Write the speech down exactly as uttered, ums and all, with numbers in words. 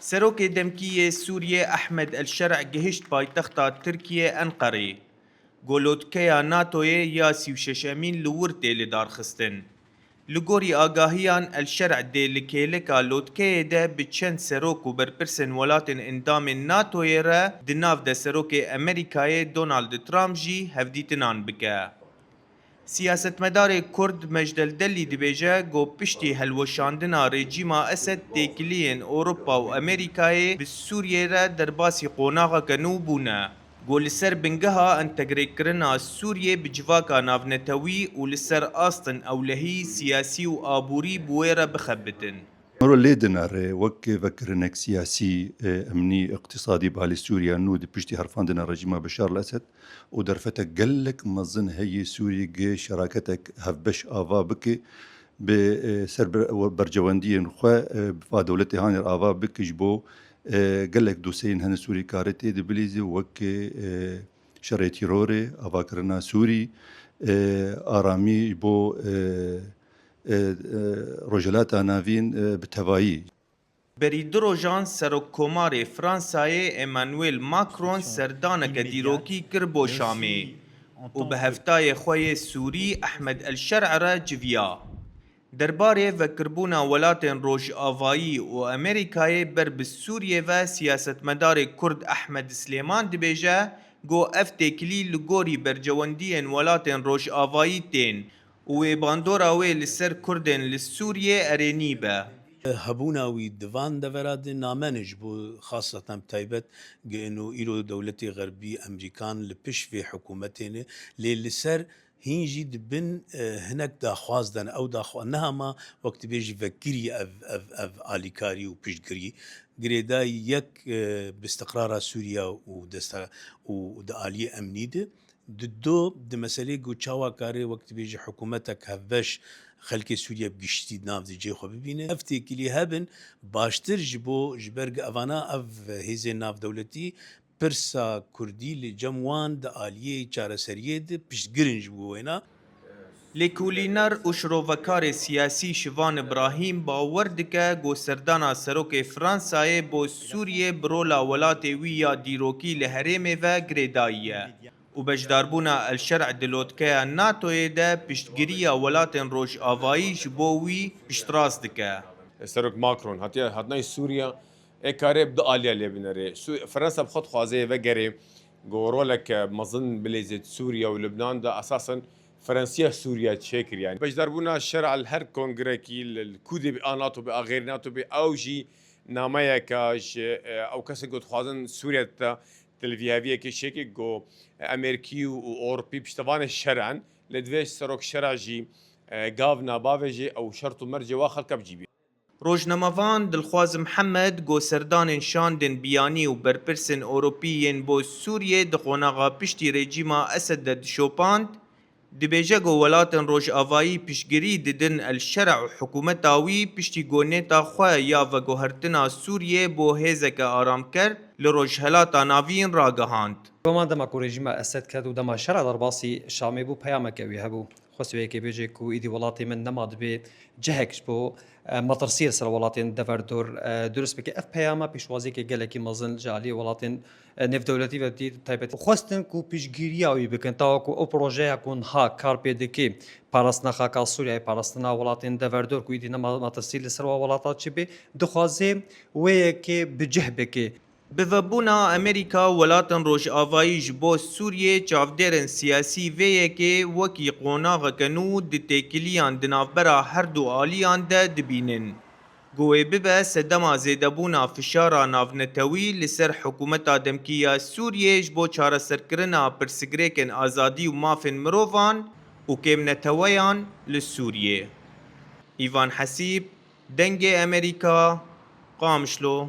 Serokê demkî yê Sûriyê Ehmed El Şer'e gihişt paytexta Tirkiyê Enqerê. Go lotkeya NATOyê ya sî û şeşemîn li wir tê lidarxistin. Li gorî agahiyan, El Şer'e dê li kêleka lotkeyê de bi çend serok û berpirsên welatên endamên NATOyê re, di nav de serokê Amerîkayê Donald Trump jî hevdîtinan bike. Siyasetmedarê Kurd Mecdel Delî dibêje ku piştî helweşandina rejîma Esed têkiliyên Ewropa û Amerîkayê bi Sûriyê re derbasî qonaxeke nû bûne. Ku li ser bingeha entegrêkirina Sûriyê bi civaka navnetewî û li ser astin ewlehî, siyasî û aborî bi wê re bixebitin. Mero lê dinere wek vekirinek siyasî, e, emnî, iqtisadî balê Sûriya nû di piştî herfandina rejîma Beşar el-Esed û derfetek gelek mezin heye Sûriyê gi şeraketek hevbeş ava bike, bi, e, ser ber-, bercewendiyên xwe, e, va dewletê hanê ava bike ji bo, e, gelek dosyeyên hene Sûrî kare tê dibilîze wek, e, şerê tîrorê, avakirina Sûrî, e, aramî ji bo, e, e, e, Rojhilata Navîn, e, bi tevayî. Berî du rojan Serokkomarê Fransayê Emmanuel Macron serdaneke dîrokî kir bo Şamê û bi hevtayê xwe yê Sûrî Ehmed El Şer'e re civiya. Derbarê vekirbûna welatên Rojavayî û Amerîkayê ber bi Sûriyê ve siyasetmedarê Kurd Ehmed Silêman dibêje, ku ev têkilî li gorî bercewendiyên welatên Rojavayî tên û wê bandora wê li ser Kurdên li Sûriyê erênî be. Hebûna wî di van devera de name ne ji bo xaseten bi taybet, gi ino îro dewletê Xerbî, Emerîkan li pişt vê hikûmetê ne, lê li ser hîn jî di bin, e, hinek daxwaz de ne. Ew daxwa-, niha ma wek dibêjî vekirî ev, ev, ev alîkarî û piştgirî. Girêdayî yek, e, bi istiqrara Sûriya û desta-, û di aliyê emnî de. Di do, di meselê ku çawa kare wek dibêjî hikûmetek hevbeş xelkê Sûriye bi giştî nav di cihê xwe bibîne. Ev têkilî hebin, baştir ji bo, ji ber ku evana ev hêzên navdewletî pirsa Kurdî li cem wan di aliyê çareseriyê de piştgir in ji bo wêna. Lêkolîner û şirovekarê siyasî Şivan Îbrahîm bawer dike ku serdana serokê Fransayê bo Sûriyê bi rola welatê wî ya dîrokî li herêmê ve girêdayî ye û beşdarbûna El Şer'e di lotkeya NATOyê de piştgiriya welatên Rojavayî ji bo wî piştrast dike. Serok Macron hatiye hatinayî Sûriye ê kare bi du aliya lê binere. Sü-, Fransa bi xwe dixwaze yê vegerê ku roleke mezin bilêzê di Sûriye û Libnan de esasen Fransiya Sûriye çêkir. Yani beşdarbûna şer'a li her kongrekî, li, li ku dê be, a NATO be, a xêr NATO be, ew jî nameyeke ji, e, ew kesên ku dixwazin Sûriye de di li vî heviyekê çêkê ku Amerîkî û, û Ewropî piştevanê şer'en, lê divê serok şer'a jî, e, gav nabavêje ew şert û mercê wa xelka bi cî bî. Rojnamevan Dilxwaz Mihemed go serdanên şandên biyanî û berpirsên Ewropî yên bo Sûriyê di qonaxa piştî rejîma Esed de dişopand, dibêje go welatên Rojavayî piştgirî didin El Şer'a û hikûmeta wî piştî go nêta xwe ya veguhertina Sûriyê bo hêzeke aramker li Rojhelata Navîn ragihand. Dema, dema ku rejîma Esed ket û dema şer'a derbasî Şamê bû, peyameke wî hebû. Xwest wê yekê bêje ku îdî welatê min nema dibê cihek ji bo, e, metirsiyê li ser welatên deverdor, e, durust bike. Ev peyama pêşwaziyeke gelekî mezin ji aliyê welatên, e, nêvdewletî ve dî taybet. Xwestin ku piştgiriya wî bikin, tawa ku ew projeya ku niha kar pê dike, parastina xaka Sûriyeyê, parastina welatên deverdor ku îdî nema metirsî li ser wa welata çi bê, dixwaze wê yekê bi cih bike. Bi vebûna Amerîka, welatên Rojavayî ji bo Sûriyê çavdêrên siyasî vê yekê wekî qonaxeke nû di têkiliyan di navbera her du aliyan de dibînin. Ku wê bibe sedema zêdebûna fişara navnetewî li ser hikûmeta demkî ya Sûriyê ji bo çareserkirina pirsigirêkên azadî û mafên mirovan û kêmneteweyan li Sûriyê. Îvan Hesîb, Dengê Amerîka, Qamişlo.